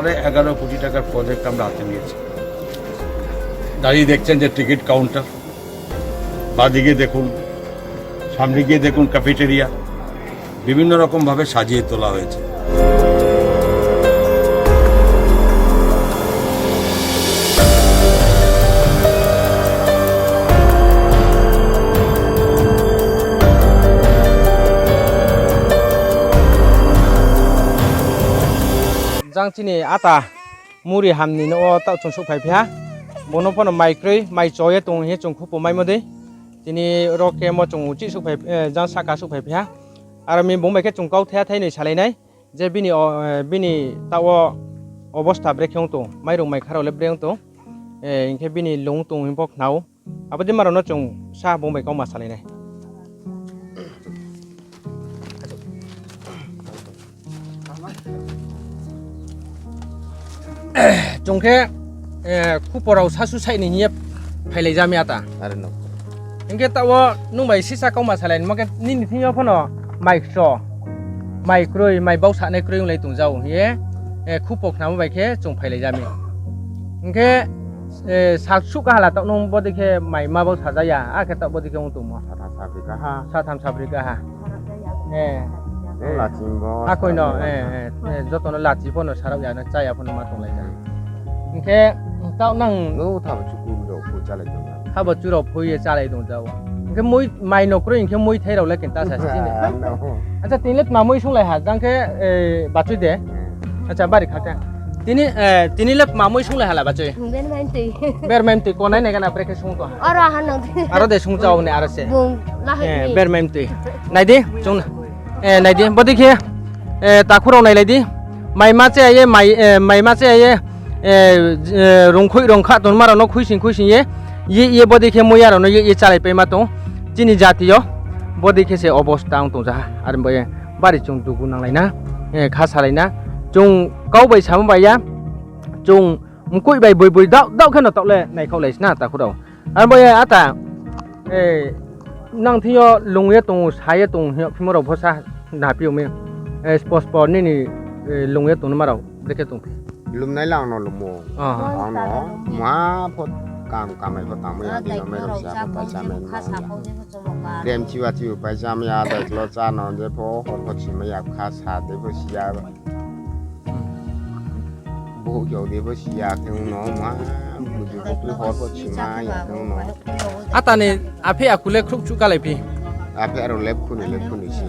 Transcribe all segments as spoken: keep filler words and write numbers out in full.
প্রায় এগারো কোটি টাকার প্রজেক্ট আমরা হাতে নিয়েছি। দাঁড়িয়ে দেখছেন যে টিকিট কাউন্টার, বাদিকে দেখুন, সামনে গিয়ে দেখুন ক্যাফেটেরিয়া, বিভিন্ন রকমভাবে সাজিয়ে তোলা হয়েছে। Jang chini ata muri hamni no o ta chwng suk phai phiya. Bono phano mai kwrwi, mai choye tong hiye chwng khupo mai modi. Tini oro kemo chwng uchi suk phai, eh, jang saka suk phai phiya. Aro mi bung bai khe chwng kau thaya thai ni salai nai. Je bini o, eh, bini ta o obostha brekhe wng tong, mai rung mai kharo le bre wng tong. Eh, hinkhe bini lung tong himpo khnao. Abo de maro no chwng sa bung bai kau ma salai nai. Chwng khe, eh, khuporok sasu saini hiye phailai jamya ta. Are no. Hinkhe ta o nwng bai sisa kau ma salai nai, hinkhe nini thing yo phano mai kso, mai kwrwi, mai bau sanai kwrwi wng lai tong jao hiye, eh, khupo khnamo bai khe chwng phailai jamya. Hinkhe, eh, sak suk ka hala ta nwng bodi khe mai ma bau sajaya, a khe ta bodi khe wng tongmo. Satham sabri ka ha. Satham sabri ka ha. Eh. Nung lachi bo. Hakoi no, eh, eh, eh, joto no lachi phano sarok ya, no chaya phano ma tong lai ta. Hinkhe, tao nang. Nung thabo chuku rok phu chalai tong. Thabo churok phu ye chalai tong jao. Hinkhe mui, mai no kwrwi hinkhe mui thai rok le kinta sa sini. Ah, no. Acha, tini le tma mui sung lai ha, jang khe, eh, bachui de. Hmm. Acha, bari kha khe. Tini, eh, tini le tma mui sung lai ha la bachui. Ber mai twi. Ber mai twi, konai nai gana brekhe sung to ha. Oro ha nang. Aro de sung chao ne aro se. Bung, lahai. Eh, ni. Ber mai twi. Nai di, chung, eh, nai di, bodi khe, eh, takhurok nai lai di. Mai ma che ye, mai, eh, mai ma che ye, eh, eh, rungkhui rungkha ton maro no khuising khuising ye, ye, ye bodi khe muya rok no ye, ye chalai pai ma tong. Chini jati yo, bodi khe se obostha wng tong jaha. Are bo ye bari chung dugu nang lai na, eh, kha salai na. Chung kau bai samo bai ya, chung mkui bai bui bui dao, dao khe no tokle nai khok lai sna takhurok. Ang bo ya ata, eh, nang thing yo lung ye tong, sa ye tong, phimo rok pho sa na pi umi, eh, spos po nini, eh, lung ye tong ma rok, brekhe tong phi. Lum nai lang no lumo. Ah. Ang no, ma pho kam, kamai pho tang ya, di no mai rok sa pho pai sa mai. Dem chiwa chiwa pai sa mai ya, da lo cha no, de pho hor pho chi mai ya, kha sa de pho si ya. Bohok jok de bo siya khe wngno ma, buji bo twi hor bo sima ya khe wngno. Atani aphi akule khruk chu kalai phi. Aphi aro lep khuni, lep khuni si.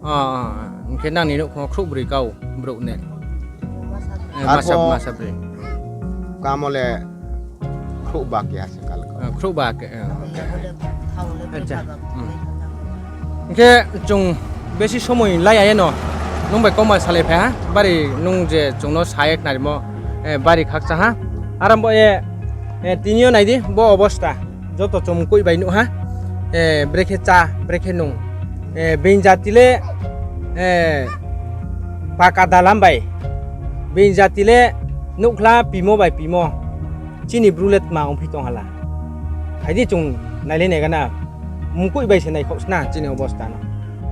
Ah, ah, ah. Hingkhe nangni nukho khruk bwrwi kau bruk ne. Eh, masa, masa bwrwi. Kamole Khruh ba keha se kal ko. Ah, khruh ba ke, ah, okay. Acha. Hmm. Hingke chwng besi somoi lai ayeno nwng bai kokma salai phai ha. Bari nwng je chwngno saye khnarimo, eh, bari khakcha ha. Aram bo e, eh, tinio naidi bo obosta. Joto chwng koi bai nuh ha. Eh, brekhe cha, brekhe nung. Eh, being jatile, eh, paka dalam bai. Being jatile nukhla pimo bai pimo. Chini bru le tma wngphi tong hala. Haidi chwng nailai naigana. Mukui bai se naikhok sna chini obosta no.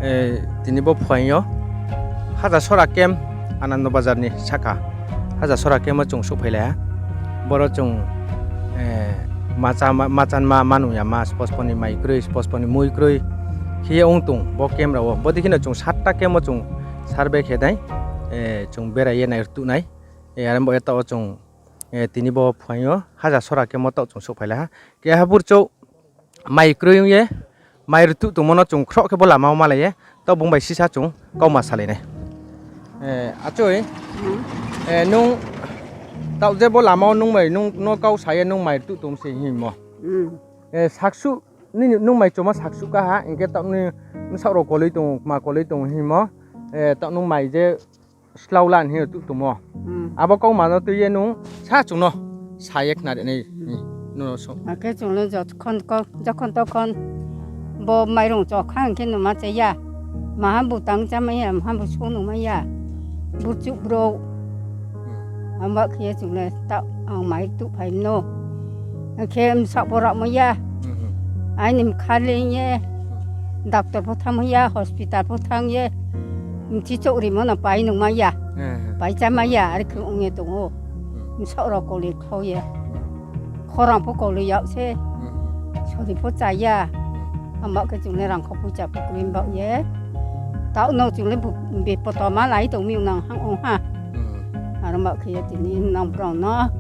Eh, tini bo phuaio. Haja sora camp Anando Bazar ni saka. Haja sora camp o chwng sukphai lai ha. Boro chwng, eh, macha ma, machan ma, manu ya ma, spos poni mai kroi, spos poni mui kroi. Khiye wng tung bo camp rao. Bo dikhino chwng satta camp o chwng survey khe nai. Eh, chwng berai ye nai rwtuk nai. Eh, arang bo eta o chwng Eh, tini bo phuaio haja sora khe motok chwng sukphai lai ha. Keha burchou mai kwrwi wngye, mai rwtuk tongmano chwng khorok khe bo lama o malaiye, tok bung bai sisa chwng kokma salainai. Eh, achoi, eh, nung tok je bo lama o nung bai nung no kau saye nung mai rwtuk tong se himo. Hmm. Eh, saksu, nini nung mai choma saksu kaha, hingke tok ni bwsarok koloi tongo, ma koloi tongo himo. Eh, tok nung mai je Slaulan hiyo tu tumo. Hmm. Abo kok mano tu ye nung sa chungno. Sa ye khna de nei. Hmm. Nuno so. Ake chungno jot khon ko, jokhon tokhon. Bo mairung chok khang khe numa che ya. Maha butang cha ma ya, maha bu sung numa ya. Burchuk bro. Hmm. Amba khe chungno ta ang mai tu phai no. Khe msak borak ma ya. Hmm. Ai nim khali ye. Hmm. Doctor pho thang ya, hospital pho thang ye. Mthi chok rimo no pai nung maya. Eh, eh. Pai cha maya, ari khe ongye tongo. Hmm. Msok rok koli khao ye. Hmm. Khorang pho koli yao se. Hmm. Sori pho cha ya. Hmm. Amba khe chungle rang kho pucha pukri mbao ye. Tao no chungle bu-, be poto ma lai tong mi nang hang ong ha. Hmm. Aro mbao khe ye tini nang brao no.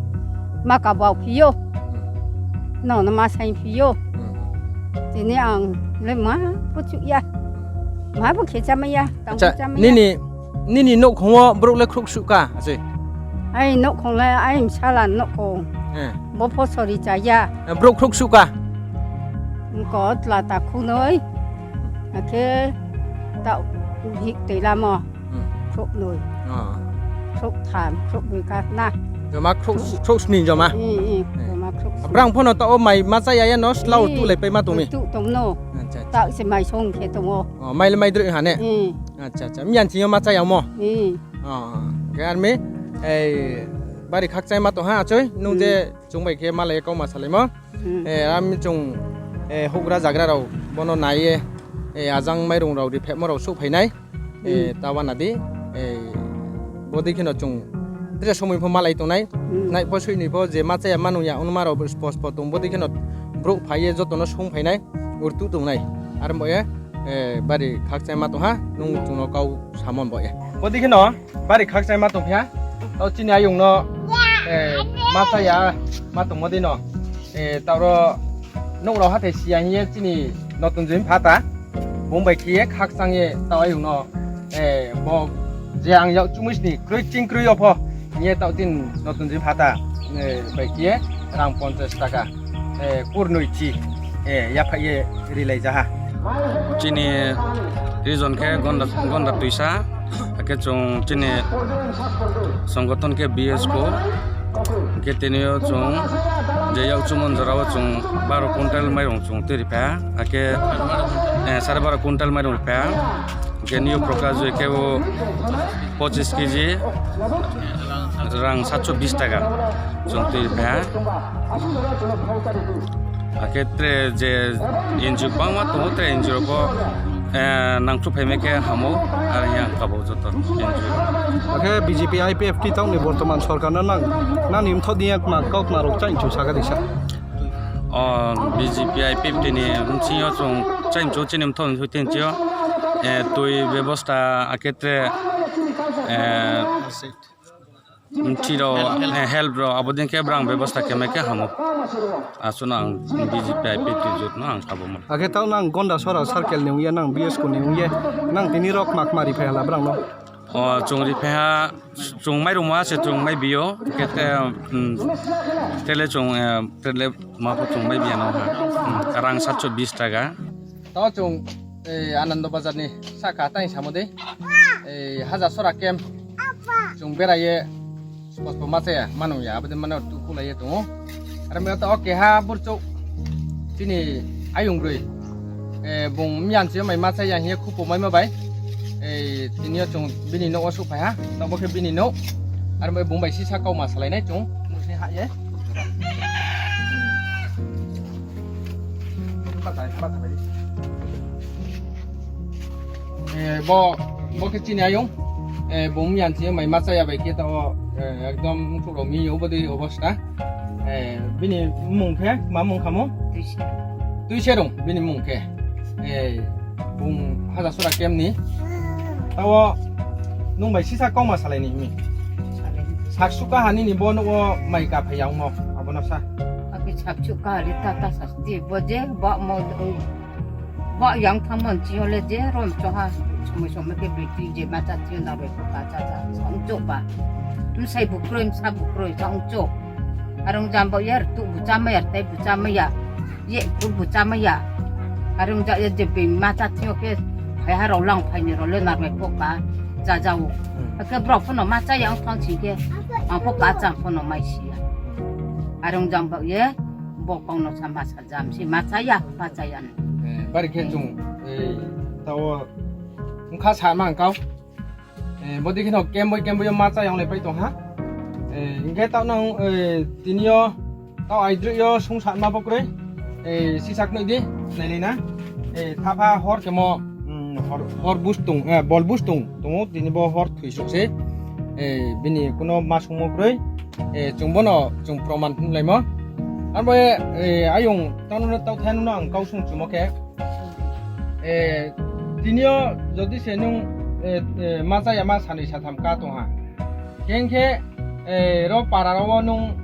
Ma ka bau phi yo. Hmm. No, no ma sai phi yo. Hmm. Tini ang le ma pho chu ya. Ma pho khe cha maya. Acha, nini, nini nokhongo borok le khruksuk ka, ache? Ai nokhong le, ai msala nokhong. Eh. Bo pho sori chaya. Eh, borok khruksuk ka? Ko tla ta khunoi. Akhe ta hik tei lamo. Hmm. Khruknoi. Ah. Khruktham, khruknoi ka na. Joma khruk, khruksni joma? Eh, eh, eh. Joma khruksni. Abrang phono ta o mai ma chaya ya no slao tu lai pai ma tongni? Tu tongno. Acha, acha. Ta se mai song khe tongo. Oh, mai le mai droi ha ne? Eh. Acha, acha. Miyan chingyo ma chaya mo? Eh. Oh, oh. Khe armi, ei, bari khakchai ma tong ha, achoi? Nung je chwng bai khe malai kau ma salai mo? Hmm. Eh, armi chwng, eh, hugra jagra rok bono nai ye, eh, ajang mairung rok ri phek mo rok suk phai nai. Eh, hmm, ta wana di, eh, bodi kheno chwng tre somoi pho malai tong nai. Hmm. Nai pho sui ni pho je ma chaya ma nung ya, ono ma rok spo spo tong bodi kheno borok phai ye joto no sung phai nai. Urtu tongnai. Aro bo ye, eh, bari khakchai ma tongha, nung chwngno kau samon bo ye. Bo dikhe no, bari khakchai ma tongphiya. Tao chini ayung no, eh, ma chaya ma tongmo di no. Eh, taoro nuk rok hathai siya hiye chini notun joi pha ta. Bung bai khiye khakchang ye tao ayung no, eh, bo je ang yak chumui sini kroi ching kroi opho. Hiye tao tin notun joi pha ta, eh, bai khiye rang ponchas taka. Eh, kurnoi chi, eh, yaphai ye rilai jaha. Chini region khe Gonda, Gonda twisa, hakhe chwng chini songothon khe B S ko, hakhe tini o chwng je yak chumon jora o chwng baro quintal mairung chwng twi ripha, hakhe, eh, sare baro quintal mairung ripha, hakhe New Prakash joi khe bo pochis kg rang satso bis taka chwng twi ripha. Hakhe tre je N G O bangma tongo, tre N G O rokbo, eh, nangkuk phaimai khe hamo, aro yang kabo joto N G O. Hakhe B J P I P F T tongni bortoman sorkarno nang, nani mtho diya kma kok kma rok chainchu saka disa. O B J P I P F T ni mchingo chwng chainchu chini mtho ni huitensio, eh, twi bebosta hakhe tre, eh, Mthi rok, eh, help rok, abo din khe brang bebosta khe mai khe hamo. Aswkno ang B J P I P T jotno ang sabo mano. Akhe tao nang Gonda Sora circle ni wngya, nang B S ko ni wngya, nang tini rok mak mari phai hala brang no? O, chwng ri phai ha, chwng mai rwma se chwng mai bio, kete, um, tele chwng, eh, tele ma pho chwng mai biya no ha. Um, rang satso bis taka. Tao chwng, eh, Anando Bazar ni saka tang samo de. Eh, Haja Sora camp. Chwng beraye, spos po ma chaya, manung ya, aboni mano tu kulai ye tongo. Aro me to oke ha burchuk. Chini ayung rui. Eh, bung miyan se mai ma chaya hiye khupo mai ma bai. Eh, tini yo chwng bini no osu phai ha. Tabo khe bini no. Aro me bung bai sisa kau ma salai nai chwng. Musi ha ye. Eh, bo, bo khe chini ayung. Eh, bo miyan se mai ma chaya bai khe to, eh, ekdom thuro mi yo bodi obosta. Eh, bini mung khe, ma mung khamo? Tuise. Tuise rung, bini mung khe. Eh, bung Haja Sora camp ni. Tao nung bai sisa kau ma salai ni mi. Salai. Sak suka hani ni bo no mai ka phai yang mo, abono sa. Abi sak suka hari tata sasti bo je, ba mo, ba yang thamon chi hole je, rom choha, somoi somoi khe beti je ma cha chi na bai ko ka cha cha, song chok ba. Msai bukroi, msa bukroi, song chok. Arung jam bo yar tu bu cha ma yar, tai bu cha ma ya. Ye, kul bu cha ma ya. Arung ja ye je be ma cha thio khe, phai ha rok lang phai ni rok le nar bai kok ba, cha jao. Hmm. Khe brok phono ma cha yang thang si khe, ang pho ka chang phono mai si ya. Arung jam ba ye, bo kong no sa ma sa jam si ma cha ya, ma cha ya no. Eh, bari khe chung, eh, tao, wngkha sa ma ang kau. Eh, bodi kheno kemboi kemboi ma cha yang le pai tong ha. Eh, hingke tao nang, eh, tini yo, tao aidrui yo sung sa ma bo kroi. Eh, sisak noi di, nai le na. Eh, thapha hor kemo, mm, hor, hor bustung, eh, bol bustung tongo, tini bo hor thwisuk se, eh, bini kuno ma sungmo kwrwi, eh, chwng bono chwng proman hwnlaimo. Abo, eh, ayung tangno tau thaino ang kau sung chumo khe, eh, tinio jodi se nung, eh, eh, ma chaya ma sanwi satham ka tongha. Hengkhe, eh, ro para ro nung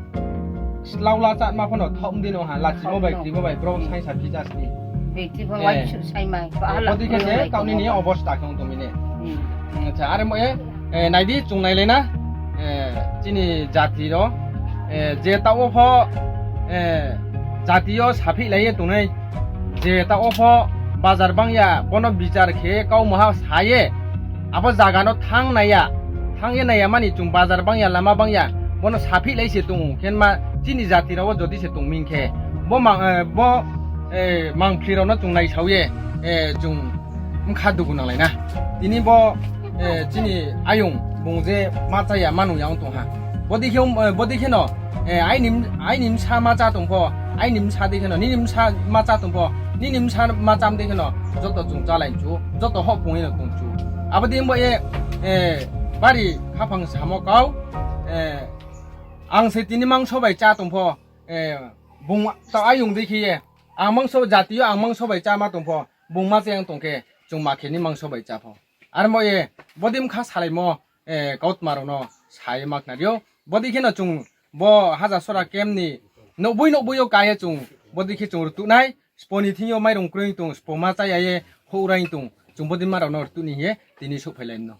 slaula chatma phano thok di no ha, lachimo bai, krimo bai, bro sai sa phi jasni. Beti bo Eh. Wai su sai mai. Eh, bodi khe se kauni ni obostha khe wng tongmini. Hmm. Acha, are mo, eh, eh, naidi chwng nai lena, eh, chini jati ro, eh, je tao pho, eh, jati o saphi lai ye tongnai, je tao pho bazar bangya, bono bichar khe kau maha saye, abo jaga no thang naiya, thang ye naiya mani chwng bazar bangya, lama bangya, bono saphi lai se tongo, khenma chini jati ro jodi se tongming khe, bo mang, eh, bo, eh, mangphli ro no chwng nai saoye, eh, chwng wngkha dugu nanglaina. Tini bo, eh, chini ayung bung je ma chaya ma nungya wng tongha. Bodi khe, eh, bodi kheno, eh, aini, aini msa ma cha tongpho, aini msa di kheno, nini msa ma cha tongpho, nini msa ma cham di kheno, joto chwng chalai chu, joto hok pungwi no tong chu. Abodi bo ye, eh, bari haphang samo kau, eh, ang se tini mangso bai cha tongpho, eh, bung ta ayung di khiye, ang mangso jatiyo ang mangso bai cha ma tongpho, bung ma chayang tongkhe, chwng ma khe ni mangso bai cha pho. Ar mo ye, bodi mkha salaimo, eh, kautma rokno sai ma khna rio. Bodi kheno chwng bo haja sora camp ni nokbui nokbui o kaiye chwng, bodi khe chwng rwtuk nai, sponi thing yo mairung kwrwi tong, spo ma chaya ye, hourai tong, chwng bodi ma rokno rwtuk ni ye, tini suk phai lai no.